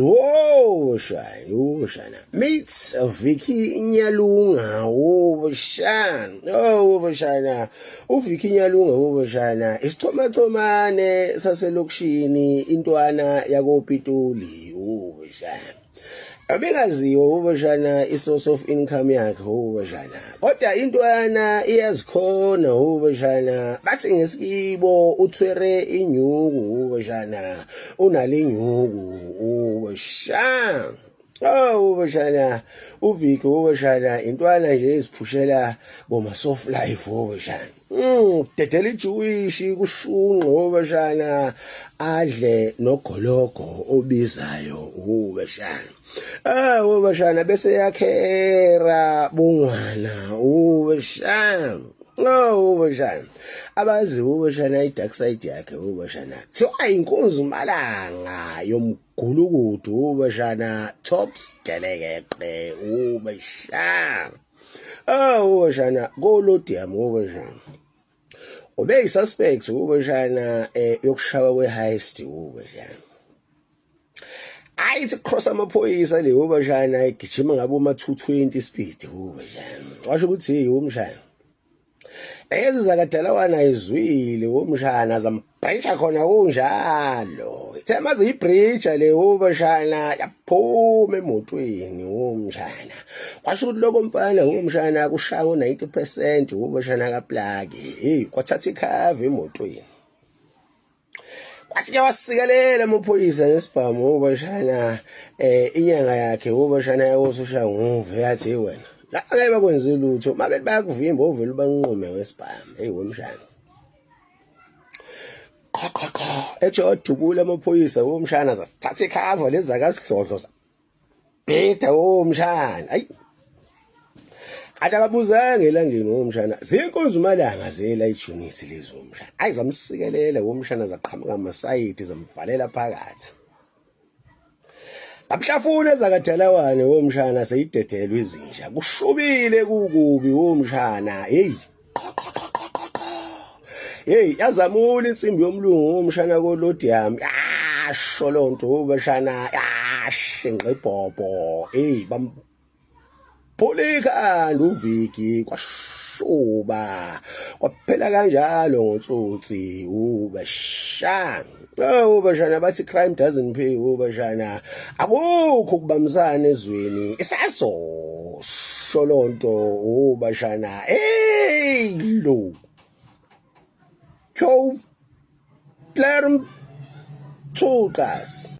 Wo shana, wo shana. Meet Vicky Nyalunga, wo shana. Oh, wo shana. UVicky Nyalunga wo shana. Isichomachomane saselokishini intwana yakoPitoli, wo shana. Abengaziwa ubashana i-source of income yakhe ubashana. Kodwa intwana iyazikhona ubashana. Bathi ngesikibo uthwere inyuku ubashana. Unale inyuku ubashana. Oh ubashana uViki ubashana intwana nje iziphushela boma soft life ubashana. Dedela iJewish kushunqo ubashana adle nogologo obizayo ubashana. Ah ubashana bese yakhera bungwana ubashana. Oh ubashana. Abazi ubashana i-dark side yakhe ubashana. Kuthiwa inkunzi malanga yomgulukudu ubashana tops gelekeqe ubashana. Oh ubashana kolodium ubashana. Ube yi-suspect ubashana yokushawa kwe-heist ubashana. Ayithi cross amaphoyisa le ubashana igijima ngabe uma 220 speed ubashana. Washo ukuthi hey umshana. Ezi zakadalawana ayizwile umshana zambreacha khona kunjalo. Ithe maze ibreacha le ubashana yaphuma emotweni umshana. Kwasho ukuthi lokho mfana umshana kushaya ngo-90% ubashana kaplaki. Hey kwathatha ikhava emotweni. Kwathi ke wasikelela amaphoyisa ngesibhamu ubashana inyanga yakhe ubashana yakososhaya nguve yathi hey wena la ngeke bakwenze lutho mabe bayakuvimba ovele ubanqume ngesibhamu hey wemshana qho qho qho ethi wadubula amaphoyisa womshana zathatha ikhava lezi zakasidlodlo bheda womshana ayi Kanti akabuzanga elangeni womshana zinkunzi umalanga zela ijunithi lezi womshana ayi zamsikelela womshana zaqhamuka amasayidi zamvalela phakathi Zamhlafuna ezakadalawane womshana seyidedelwe izinja kushubile kukubi womshana hey hey yazamula insimbi yomlungu womshana kolodium yasho lonto ubashana yashe ngqibhobho hey bamphula ikhanda uViki kwashuba kwaphela kanjalo ngotsotsi ubashana. Oh bashana bathi crime doesn't pay oh bashana akukho ukubambisana ezweni isaso sholonto oh bashana hey lo Joe Plerm Tukas.